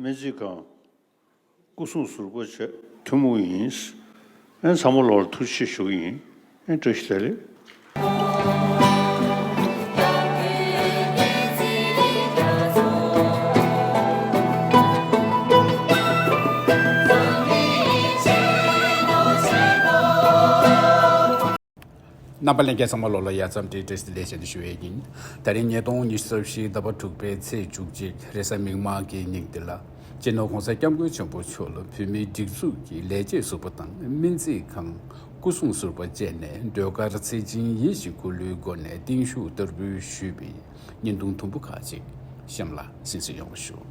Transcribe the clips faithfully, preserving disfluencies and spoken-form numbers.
སྨན་རྩིས་ཁང་སྐུ་སྲུང་ཟུར་པ་བཅས་ཐུན་མོང་ཡིན། ཨེ་ཚང་མ་ལོར་ཐུགས་རྗེ་ཆེ་ཞུ་གི་ཡིན། ཨེ་བཀྲ་ཤིས་བདེ་ལེགས། རྣམ་པ་ལྷན་རྒྱས་ཚང་མ་ལོ་ལ་ཡ་ཙམ་བཀྲ་ཤིས་བདེ་ལེགས་ཞེས་ཞུ་ཡས་ཡིན། ད་རིང་ཉིས་སྟོང་ཉི་ཤུ་རྩ་བཞི་ཟླ་བ་དྲུག་པའི་ཚེས་བཅུ་གཅིག་རེས་གཟའ་མིག་དམར་གྱི་ཉིན་འདི་ལ། སྤྱི་ནོར་༸གོང་ས་༸སྐྱབས་མགོན་ཆེན་པོ་མཆོག་ལ་བོད་མིའི་སྒྲིག་འཛུགས་ཀྱི་ལས་བྱེད་ཟུར་པ་དང་སྨན་རྩིས་ཁང་སྐུ་སྲུང་ཟུར་པ་བཅས་ནས་ཟློས་གར་ཚེས་ཆེན་ཡིད་བཞིན་ཁུ་ལུའི་སྒོ་ནས་བརྟན་བཞུགས་བསྟར་འབུལ་ཞུས་པའི་བརྙན་ཐུང་དུམ་བུ་ཁག་ཅིག་གཤམ་ལ་གསན་གཟིགས་ཡོང་བ་ཞུ།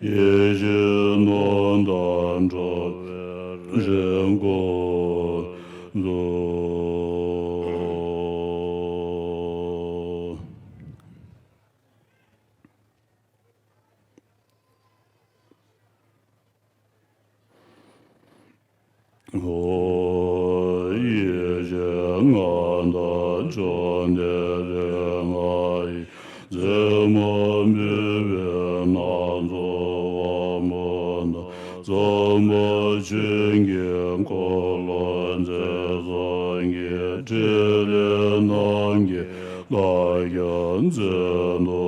ཡིད་བཞིན་ནོར་དང་འགྲོ་བའི་རིན་གོང་མཛོད། ཡིད་བཞིན་མངའ་བདག་མཆོག་གནས་རིགས་ལྔ་ཡི། རྩེ་མོ་འབུལ་བའི་སྣ་ཚོགས་དབང་པོ་དང་། ཟབ་མོ་ཆོས་ཀྱི་འཁོར་ལོ་མཛད། སངས་རྒྱས་ཕྲིན་ལས་རྣམ་རྒྱལ་བདག་ཀྱང་མཛད་དུ་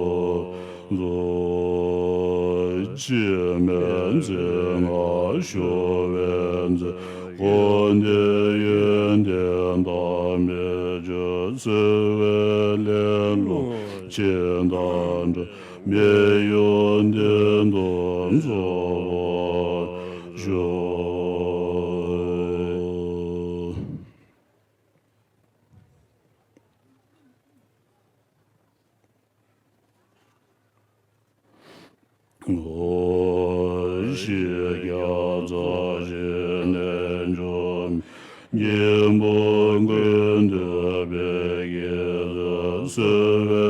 གསོལ། འཆི་མེད་མཚན་སྔགས་ཞུ་བའི་མཛད། དགོངས་འདུས་ཡོན་ཏན་བདག་མེད་ཆོས། བརྩེ་བའི་ལེན་ལུགས་ཆེན་དང་འདྲ། མི་གཡོ་གདན་དུ་འཚོགས་པར་ཤོག། ཨོ། ཤཱཀྱ་རྫ་ཞིང་རྣལ་འབྱོར་མའི། སྙིང་པོ་ཀུན་འདུས་བདེ་གཤེགས་སུ། གསོལ་བའི་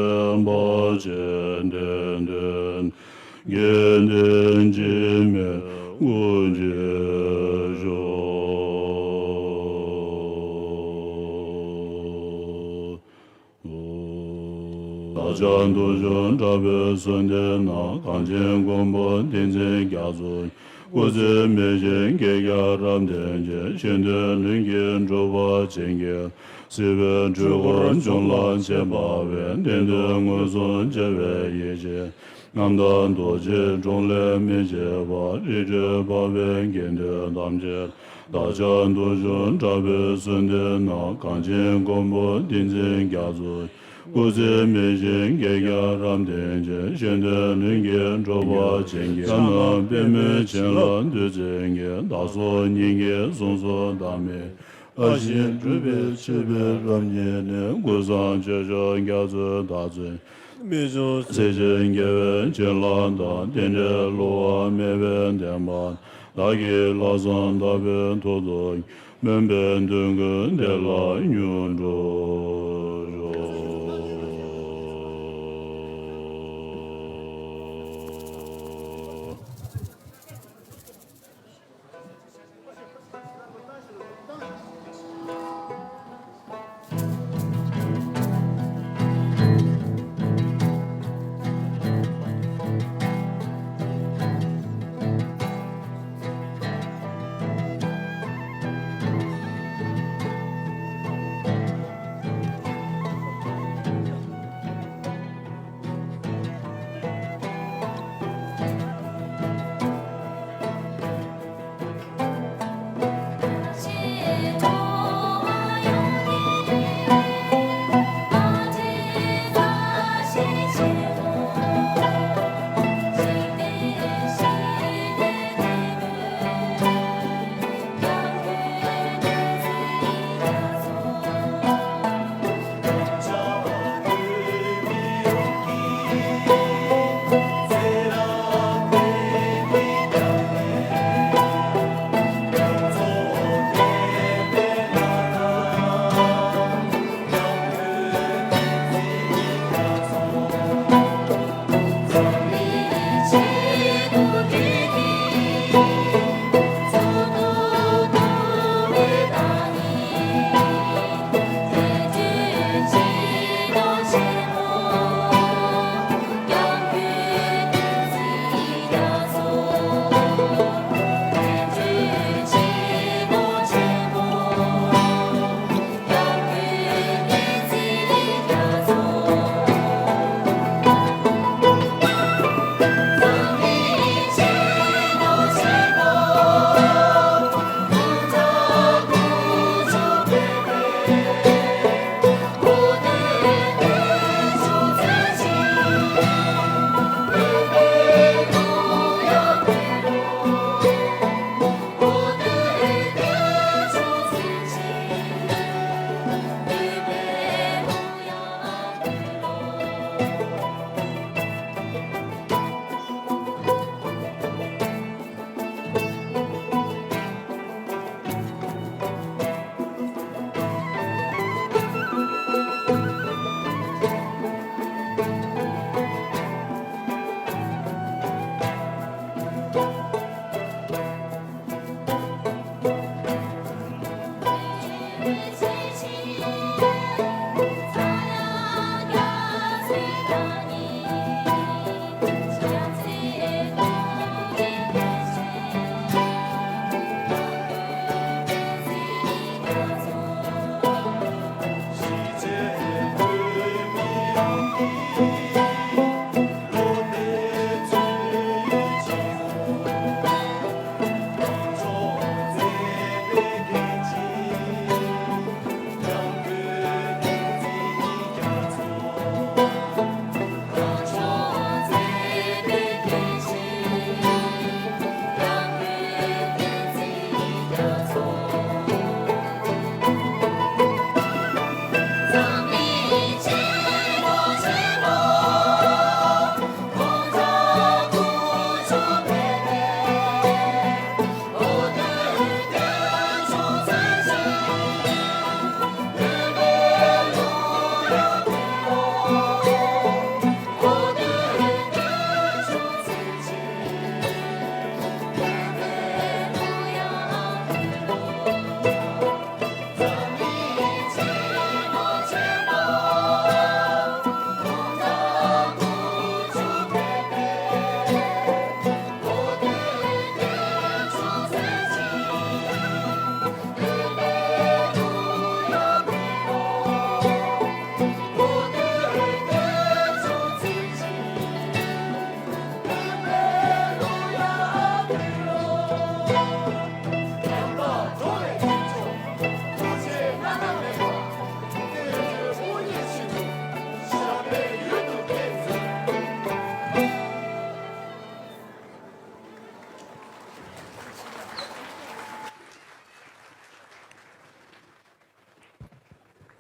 བར་ཆད་དེ་འདས་ནས། དགེ་འདུན་འཆི་མེད་སྐུ་མཆོད་ཤོག། བདག་ཅག་དུག་ཤོག་དྲག་པོའི་གསོལ་འདེབས་ནང་། གངས་ཅན་མགོན་པོ་ཏིང་འཛིན་རྒྱ་མཚོ། སྐུ་ཚེ་མི་ཤིགས་སྐྱེ་རྒ་རབ་བརྟན་ཅིང་། གཞན་དོན་ལྷུན་གྱིས་གྲུབ་པར་བྱིན་གྱིས། སྲིད་པའི་འཁྲུལ་འཁོར་གཅོད་ལ་མཛད་པ་བས། བདེན་དོན་མངོན་སུམ་མཇལ་བའི་ཡིད་ཆེས། རྣམ་དག་རྡོ་རྗེ་འབྱུང་ལས་མི་བྱེད་པ། རི་ཁྲོད་འཕགས་པའི་དགེ་འདུན་ཐམས་ཅད། བདག་ཅག་དུས་གསུམ་གྲགས་པའི་གསོལ་འདེབས་ན། གངས་ཅན་མགོན་པོ་ཏིང་འཛིན་རྒྱ་མཚོ། སྐུ་ཚེ་མེ་བཞིན་རྒྱས་མཁན་རབ་བརྟན་ཅན། གཞན་དོན་ལྷུན་གྱིས་གྲུབ་པ་ཅན་གྱི། ཕྱག་ན་པདྨོའི་བྱིན་རླབས་བདུད་རྩི་གིས། བདག་སོགས་སྙིང་གའི་གཟུངས་སུ་བདག་མེད། ཨ་ཞེས་སྒྲུབ་པའི་མཆོད་པའི་རབ་བརྙེས་ནས། ཀུན་བཟང་སྤྱོད་མཆོག་རྒྱ་མཚོའི་བདག་བཙུན། རྨད་བྱུང་ཚེ་ཆེན་རྒྱལ་བའི་བྱིན་རླབས་དང་། རྟེན་འབྲེལ་བསླུ་བ་མེད་པའི་བདེན་པ། བདག་གིས་ལྷག་བསམ་དག་པའི་མཐུ་སྟོབས་ཀྱིས། སྨོན་པའི་འདོད་དགུ་བདེ་ལ་མྱུར་འགྲུབ་ཤོག།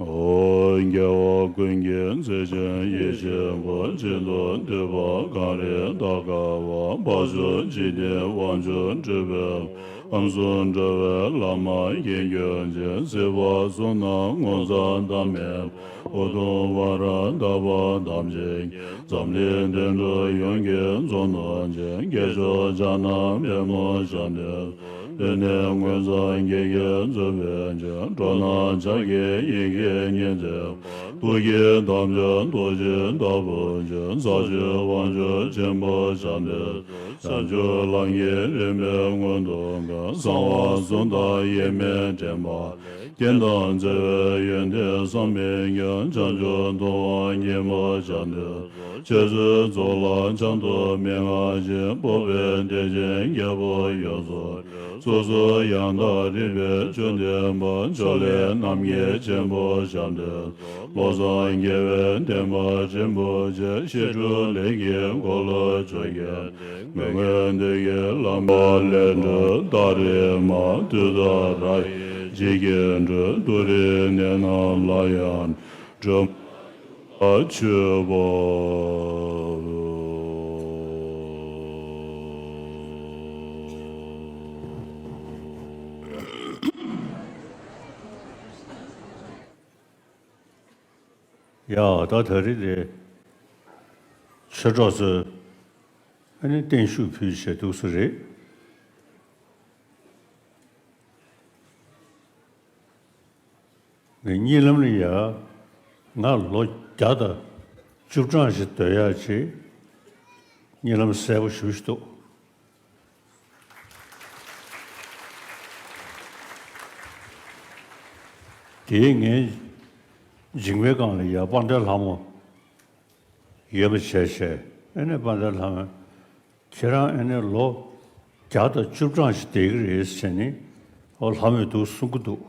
ཨོ། རྒྱལ་བ་ཀུན་གྱི་མཛད་ཆེན་ཡེ་ཤེས་མགོན། གཅིག་ཏུ་འདུས་པ་གངས་རི་དར་དཀར་པོ། འཕགས་མཆོག་འཇིག་རྟེན་དབང་ཕྱུག་སྤྲུལ་པའི་ཁམས་གསུམ་འགྲོ་བའི་བླ་མ་དགྱེས་མགོན་ཆེན། སྲིད་པ་གསུམ་ན་ངོ་མཚར་ལྟ་མེད་པ། འོད་སྟོང་འབར་བ་དག་པ་ཐམས་ཅད་ཀྱང་། འཛམ་གླིང་དུད་འགྲོ་ཡོངས་ཀྱི་གཙོ་ནོར་ཅན། སྐྱེས་མཆོག་ཕྱག་ན་པདྨོ་ཞབས་བརྟན། ལུས་ནི་མངོན་སངས་རྒྱས་ཀྱིས་གཙོས་པའི་ཆོས། འགྲོ་རྣམས་ཕྱག་གི་ཡི་གེ་ཉིད་མཛད་པ། ཐུགས་ཀྱི་དམ་ཆོས་རྡོ་རྗེ་ལྟ་བུར་གྱུར། ས་བཅུའི་དབང་ཕྱུག་ཆེན་པོ་ཞབས་འདེགས། བྱང་ཆུབ་ལམ་གྱི་རིམ་པའི་སྔོན་དུ་འགོད། གསང་བ་གསུམ་དང་དབྱེར་མེད་འདྲེན་པ། རྒྱན་དང་བརྩེ་བའི་ཡོན་ཏན་བསམ་མི་ཁྱབ། བྱང་ཆུབ་ཏུ་དབང་ཉིད་མོ་ཞབས་འདེགས། འཆད་རྩོད་རྫོགས་ལ་བྱང་དུ་མི་མངའ་ཞིང་། སྤོབས་པའི་གདེང་ཅན་རྒྱལ་པོ་ཡོངས་སུ་གྲགས། སོ་སོ་ཡང་དག་རིག་པའི་ཆོས་འདོན་པ། ཕྱོགས་ལས་རྣམ་རྒྱལ་ཆེན་པོ་ཞབས་འདེགས། བློ་བཟང་རྒྱལ་བའི་བསྟན་པ་རིན་པོ་ཆེ། བཤད་སྒྲུབ་ལས་ཀྱི་འཁོར་ལོ་བཅོ་བརྒྱད། མི་མངོན་འདོད་ཀྱི་ལམ་པ་ལས་གྲོལ་ཏཱ་རེ་མ། ཏུཏྟཱ་ར་ཡི་འཇིགས་ཀྱིས་སྒྲོལ། ཏུ་རེའི་གནས་རྣམས་ལ་ཡང་སྒྲོལ་མ་མཆོད་པ། ཡ། ད་ད་རེས་དེ་ཆོས་གྲོགས་ཚོས་ཨ་ནི་བརྟན་བཞུགས་ཕུལ་བྱས་འདུག་སེ་རེད། ངས་གཉིད་ལམ་ལ་ཡ། ང་ལོ་བརྒྱ་དང་བཅུ་གྲངས་ཤིག་སྡོད་ཡག་ཅིག་གཉིད་ལམ་གསལ་པོ་ཞེ་པོ་ཞིག་འདུག་དེའི་ངའི་མཇིང་པའི་སྒང་ལ་ཡ་དཔལ་ལྡན་ལྷ་མོ་ཡོད་པ་བྱས་བྱས། ཨ་ནི་དཔལ་ལྡན་ལྷ་མོས། ཁྱེད་རང་ཨ་ནི་ལོ་བརྒྱ་དང་བཅུ་གྲངས་ཤིག་བསྡད་ཀྱི་རེད་ཟེར་ནས། ཨོ། ལྷ་མོས་འདུག་གསུང་གི་འདུག་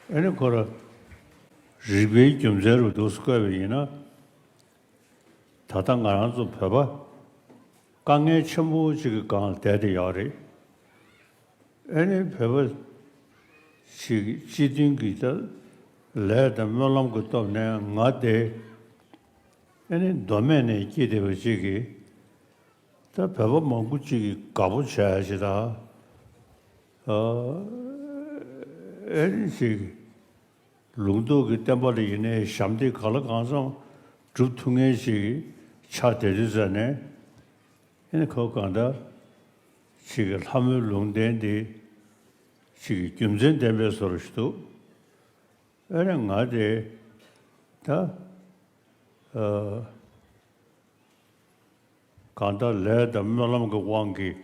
ཨ་ནི་ཁོ་ར་རིག་པའི་རྒྱུ་མཚན་རུ་འདུག་སེ་བཀོད་པ་ཡིན་ན། ད་ལྟ་ང་རང་ཚོ་བོད་པ་དཀའ་ངལ་ཆེན་པོ་ཅིག་གི་སྒང་ལ་བསྡད་དེ་ཡོད་རེད། ཨ་ནི་བོད་པ་ཞིག་སྤྱི་མཐུན་གྱི་ད་ལས་དང་སྨོན་ལམ་གྱི་སྟོབས་ནས་ང་དེ་ཨ་ནི་མདོ་སྨད་ནས་སྐྱེས་བསྡད་པ་ཅིག་གིས། ད་བོད་པ་མང་པོ་ཅིག་གིས་དགའ་པོ་བྱས་ཤིག་ད། ཨ་ནི་ཅིག་ལུང་རྟོགས་ཀྱི་བསྟན་པ་ལ་ཡིན་ནའི་ཞབས་འདེགས་གང་ལ་གང་འཚམ་སྒྲུབ་ཐུབ་མཁན་ཞིག་ཆགས་བསྡད་དུས་ཙ་ནས། ཨ་ནི་ཁོ་གང་ལྟར་ཅིག་གི་ལྷ་མོའི་ལུང་བསྟན་འདི་ཅིག་གི་རྒྱུ་མཚན་ལྡན་པའི་བཟོ་འདྲ་ཞིག་འདུག་ཨ་ནི་ང་དེ་ད་ཨ། གང་ལྟར་ལས་དང་སྨོན་ལམ་གྱི་དབང་གིས་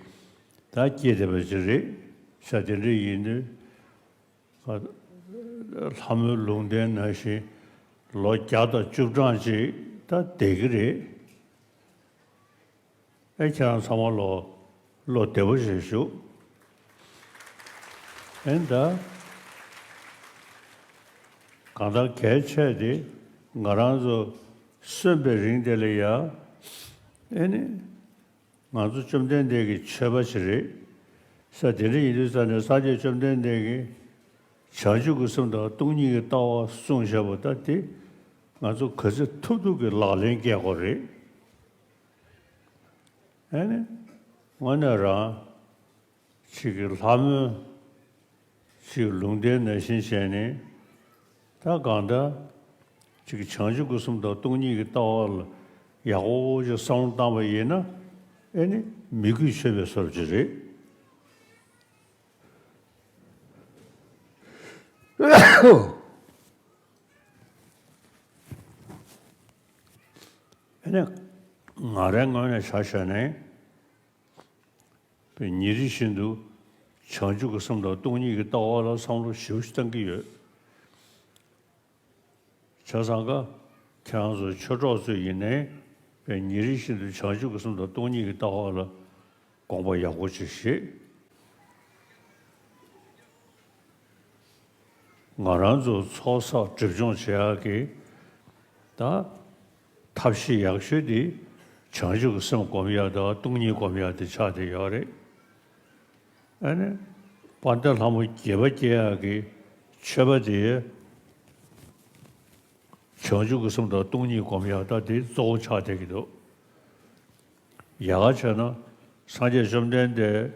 ད་སྐྱེས་བསྡད་པ་ཅིག་རེད། ས་དེ་འདྲ་ཡིན་དུས། ལྷ་མོའི་ལུང་བསྟན་ནང་བཞིན་ལོ་བརྒྱ་དང་བཅུ་གྲངས་ཅིག་ད་བསྡད་ཀྱི་རེད། ཨེ། ཁྱེད་རང་ཚང་མ་ལོ་བློ་བདེ་པོ་ཞིག་བཞུགས། ཨེ། ད་གང་ལྟར་གལ་ཆེ་དེ་ང་རང་ཚོ་གསོན་པའི་རིང་དེ་ལ་ཡ། ཨེ་ནི། ང་ཚོ་བཅོམ་ལྡན་འདས་ཀྱི་མཆོད་པ་ཞིག་རེད། ས་དེ་འདྲ་ཡིན་དུས་ཙ་ནས་སངས་རྒྱས་བཅོམ་ལྡན་འདས་ཀྱིས་བྱང་ཆུབ་ཀྱི་སེམས་དང་སྟོང་ཉིད་ཀྱི་ལྟ་བ་གསུངས་བཞག་པ་ད་དེ་ང་ཚོ་ག་ཚོད་ཐུབ་ཐུབ་ཀྱིས་ལག་ལེན་བཀལ་དགོས་རེད། ཨ་ནི་དངོས་གནས་རང་ཅིག་གི་ལྷ་མོའི་ཅིག་ལུང་བསྟན་ནང་བཞིན་བྱས་ནས། ད་གང་ལྟར་ཅིག་བྱང་ཆུབ་ཀྱི་སེམས་དང་སྟོང་ཉིད་ཀྱི་ལྟ་བ་ལ་ཡག་པོ་ཅིག་བསམ་བློ་བཏང་བ་ཡིན་ན། ཨེ་ནི་མི་རྒྱུད་ཆོད་པའི་བཟོ་འདྲ་ཅིག་རེད། ཨེ་ནི་ང་རའི་ངོས་ནས་ཆ་བཞག་ན། པའི་ཉིན་རེ་བཞིན་དུ་བྱང་ཆུབ་ཀྱི་སེམས་དང་སྟོང་ཉིད་ཀྱི་ལྟ་བ་ལ་བསམ་བློ་ཞེ་པོ་ཞིག་བཏང་གི་ཡོད། བྱས་ཙང་ཀ་ཁྱེད་རང་ཚོ་ཆོས་གྲོགས་ཚོ་ཡིན་ནའི་པའི་ཉིན་རེ་བཞིན་དུ་བྱང་ཆུབ་ཀྱི་སེམས་དང་སྟོང་ཉིད་ཀྱི་ལྟ་བ་ལ་དགོངས་པ་ཡག་པོ་ཅིག་བཞེས། ང་རང་ཚོ་ཚོགས་བསགས་སྒྲིབ་སྦྱོང་བྱེད་ཡག་གི་ད་ཐབས་ཤེས་ཡག་ཤོས་དེ་བྱང་ཆུབ་ཀྱི་སེམས་སྒོམ་ཡག་དང་སྟོང་ཉིད་སྒོམ་ཡག་དེ་ཆགས་བསྡད་ཡོད་རེད། ཨ་ནི་ དཔལ་ལྡན་ལྷ་མོ་བརྒྱད་པ་སྐྱེ་ཡག་གི་མཆོད་པ་དེ། བྱང་ཆུབ་ཀྱི་སེམས་དང་སྟོང་ཉིད་སྒོམ་ཡག་ད་དེ་གཙོ་བོ་ཆགས་བསྡད་ཀྱི་འདུག་ཡག་ག་བྱས་ན། སངས་རྒྱས་བཅོམ་ལྡན་འདས་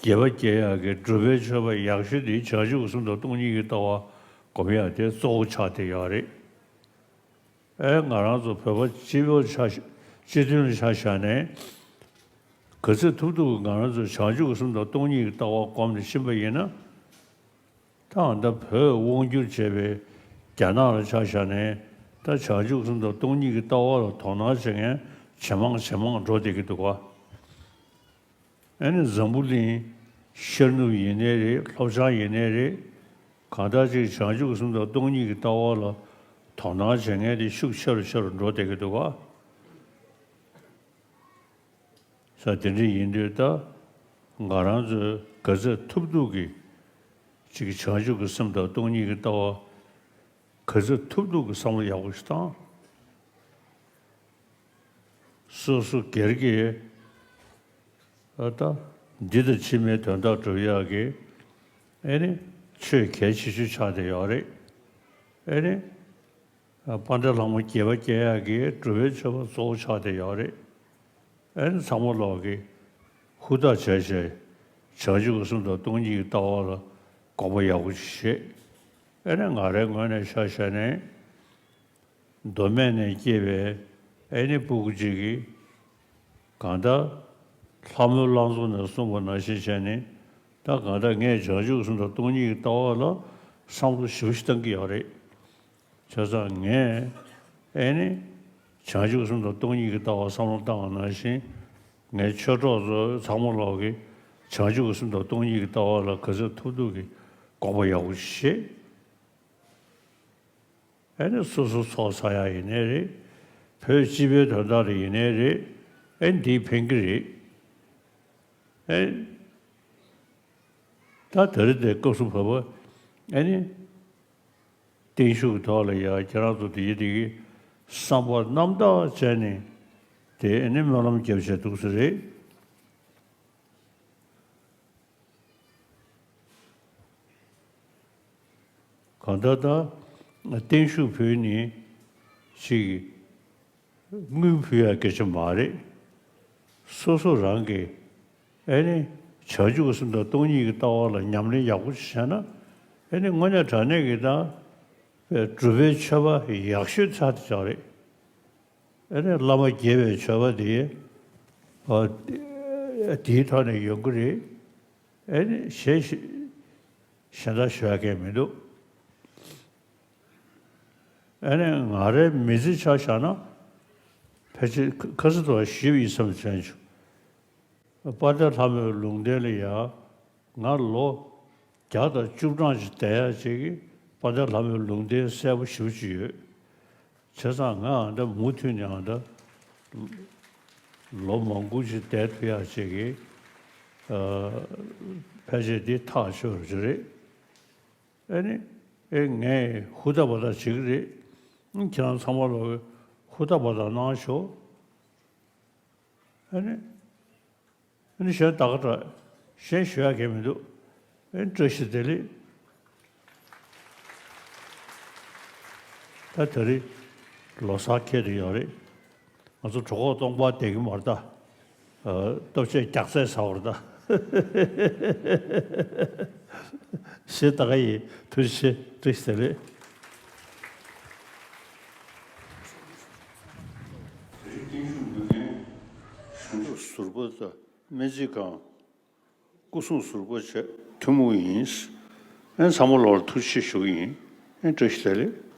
བརྒྱད་པ་སྐྱེ་ཡག་གི་སྒྲུབ་པའི་མཆོད་པ་ཡག་ཤོས་དེ་བྱང་ཆུབ་ཀྱི་སེམས་དང་སྟོང་ཉིད་ཀྱི་ལྟ་བ་སྒོམ་ཡག་དེ་གཙོ་བོ་ཆགས་བསྡད་ཡོད་རེད། ཨེ་ང་རང་ཚོ་བོད་པ་སྤྱི་པའི་ཆ་སྤྱི་མཐུན་ལ་ཆ་བཞག་ནས། ག་ཚོད་ཐུབ་ཐུབ་ང་རང་ཚོ་བྱང་ཆུབ་ཀྱི་སེམས་དང་སྟོང་ཉིད་ཀྱི་ལྟ་བ་སྒོམ་ནས་ཕྱིན་པ་ཡིན་ན། ད་ད་བོད་དབང་བསྒྱུར་བྱས་པའི་རྒྱ་ནག་ལ་ཆ་བཞག་ནས། ད་བྱང་ཆུབ་སེམས་དང་སྟོང་ཉིད་ཀྱི་ལྟ་བ་ལ་དོ་སྣང་བྱེད་མཁན་ཇེ་མང་ཇེ་མང་འགྲོ་བསྡད་ཀྱི་འདུག་ག་ཨ་ནི་འཛམ་བུ་གླིང་ཤར་ནུབ་ཡིན་ནའི་རེད། ལྷོ་བྱང་ཡིན་ནའི་རེད། གང་ལྟར་ཅིག་བྱང་ཆུབ་སེམས་དང་སྟོང་ཉིད་ཀྱི་ལྟ་བ་ལ་དོ་སྣང་བྱེད་མཁན་དེ་ཤུགས་ཆེ་རུ་ཆེ་རུ་འགྲོ་བསྡད་ཀྱི་འདུག་ག་ས་དེ་འདྲ་ཡིན་དུས་ད་ང་རང་ཚོས་ག་ཚོད་ཐུབ་ཐུབ་ཀྱིས་ཅིག་བྱང་ཆུབ་ཀྱི་སེམས་དང་སྟོང་ཉིད་ཀྱི་ལྟ་བ་ག་ཚོད་ཐུབ་ཐུབ་ཀྱིས་བསམ་བློ་ཡག་པོ་ཞིག་བཏང་། སོ་སོ་སྒེར་གྱི་ཨ་ད་འདི་དང་ཕྱི་མའི་དོན་དག་སྒྲུབ་ཡག་གི་ཨེ་ནི་ཆོས་གལ་ཆེ་ཤོས་ཆགས་བསྡད་ཡོད་རེད། ཨེ་ནི། དཔལ་ལྡན་ལྷ་མོ་བརྒྱད་པ་སྐྱེ་ཡག་གི་སྒྲུབ་པའི་མཆོད་པ་གཙོ་བོ་ཆགས་བསྡད་ཡོད་རེད། ཨེ་ནི་ཚང་མ་ལོག་གི་ཧུར་ཐག་བྱས་བྱས་བྱང་ཆུབ་ཀྱི་སེམས་དང་སྟོང་ཉིད་ཀྱི་ལྟ་བ་ལ་དགོངས་པ་ཡག་པོ་ཞིག་བཞེས། ཨེ་ནི་ང་རའི་ངོས་ནས་ཆ་བཞག་ནས། མདོ་སྨད་ནས་སྐྱེས་པའི་ཨེ་ནི་སྤུ་གུ་གཅིག་གིས། གང་ལྟར་ལྷ་མོའི་བླ་མཚོ་ནས་གསུངས་པ་ནང་བཞིན་བྱས་ནས། ད་གང་ལྟར་ངས་བྱང་ཆུབ་སེམས་དང་སྟོང་ཉིད་ཀྱི་ལྟ་བ་ལ་བསམ་བློ་ཞེ་པོ་ཞིག་བཏང་གི་ཡོད་རེད། བྱས་ཙང་ངས་ཨེ་ནི་བྱང་ཆུབ་སེམས་དང་སྟོང་ཉིད་ཀྱི་ལྟ་བ་བསམ་བློ་བཏང་བ་ནང་བཞིན། ངའི་ཆོས་གྲོགས་ཚོ་ཚང་མ་ལོག་གིས་བྱང་ཆུབ་སེམས་དང་སྟོང་ཉིད་ཀྱི་ལྟ་བ་ལ་ག་ཚོད་ཐུབ་ཐུབ་ཀྱིས་དགོངས་པ་ཡག་པོ་ཞིག་བཞེས། ཨེ་ནི་སོ་སོ་ཚོགས་བསགས་ཡག་ཡིན་ནའི་རེད། བོད་སྤྱི་པའི་དོན་དག་ལ་ཡིན་ནའི་རེད། ཨེ་འདིས་ཕན་གྱི་རེད། ཨེ། ད་དེ་རིང་འདིར་སྐབས་སུ་བབ་པ་ཨེ་ནི། བརྟན་བཞུགས་ཐོག་ལ་ཡང་ཁྱེད་རང་ཚོ་དེ་ཡི་དེ་གི་བསམ་པ་རྣམ་དག་བྱས་ནས་དེ་ཨེ་ནི་སྨོན་ལམ་རྒྱབ་བྱས་འདུག་ས་རེད། གང་ལྟར་ད་བརྟན་བཞུགས་ཕུལ་ནི་ཞིག་དངུལ་ཕུལ་ཡ་སྐད་ཆ་མ་རེད། སོ་སོ་རང་གི་ཨེ་ནི་བྱང་ཆུབ་སེམས་དང་སྟོང་ཉིད་ཀྱི་ལྟ་བ་ལ་ཉམས་ལེན་ཡག་པོ་ཞིག་བྱས་ན། ཨེ་ནི་དངོས་གནས་དྲང་གནས་ཀྱི་ད་སྒྲུབ་པའི་མཆོད་པ་ཡག་ཤོས་ཆགས་བསྡད་ཀྱི་རེད། ཨེ་ནི་བླ་མ་དགྱེས་པའི་མཆོད་པ་དེ་ཨ་དེའི་ཐོག་ནས་ཡོང་གི་རེད། ཨེ་ནི་གཞན་ཞིག་གཞན་དག་ཞུ་ཡ་གང་ཡང་མི་འདུག་ཨེ་ནི་ང་རའི་མི་ཚེ་ཆ་བཞག་ན་ཕལ་ཆེར་ཁ་ཁ་སང་དུ་ཞུས་པ་ཡིན་བསམ་བྱུང་། དཔལ་ལྡན་ལྷ་མོའི་ལུང་བསྟན་ལ་ཡ་ང་ལོ་བརྒྱ་དང་བཅུ་གྲངས་ཤིག་བསྡད་ཡ་ཅིག་གིས་དཔལ་ལྡན་ལྷ་མོའི་ལུང་བསྟན་གསལ་པོ་ཞེ་པོ་ཅིག་ཡོད། བྱས་ཙང་ང་ཨ་ད་མུ་མཐུད་ནས་ཨ་ད་ལོ་མང་པོ་ཞིག་བསྡད་ཐུབ་ཡ་ཅིག་གིས་ཨ་ཕལ་ཆེར་འདི་ཐག་ཆོད་རེད། ཨེ་ནི་ཨེ་ངས་ཧུར་ཐག་པ་ཐག་བྱེད་ཀྱི་རེད། ཁྱེད་རང་ཚང་མ་ལོག་ཧུར་ཐག་པ་ཐག་གནང་ཤོག་ཨེ་ནི། ཨེ་ནི་གཞན་ད་ག་འདྲ། གཞན་ཞུ་ཡ་གང་ཡང་མི་འདུག་ཨེ་ནི་བཀྲ་ཤིས་བདེ་ལེགས། ད་དེ་རིང་ལོ་གསར་འཁེལ་དུ་ཡོད་རེད། ང་ཚོ་གྲོད་ཁོག་སྟོང་པ་བསྡད་ཀྱི་མ་རེད་ད། ཨ་ལྟོ་ཆས་རྒྱགས་ཚད་ཟ་བར་ད། ཞེས་ད་ག་ཡིན། ཐུགས་རྗེ་ཆེ། བཀྲ་ཤིས་བདེ་ལེགས། ཟུར་པ་དང་སྨན་རྩིས་ཁང་། སྐུ་སྲུང་ཟུར་པ་བཅས་ཐུན་མོང་ཡིན། ཨེ་ཚང་མ་ལོག་ལ་ཐུགས་རྗེ་ཆེ་ཞུ་གི་ཡིན། ཨེ་བཀྲ་ཤིས་བདེ་ལེགས།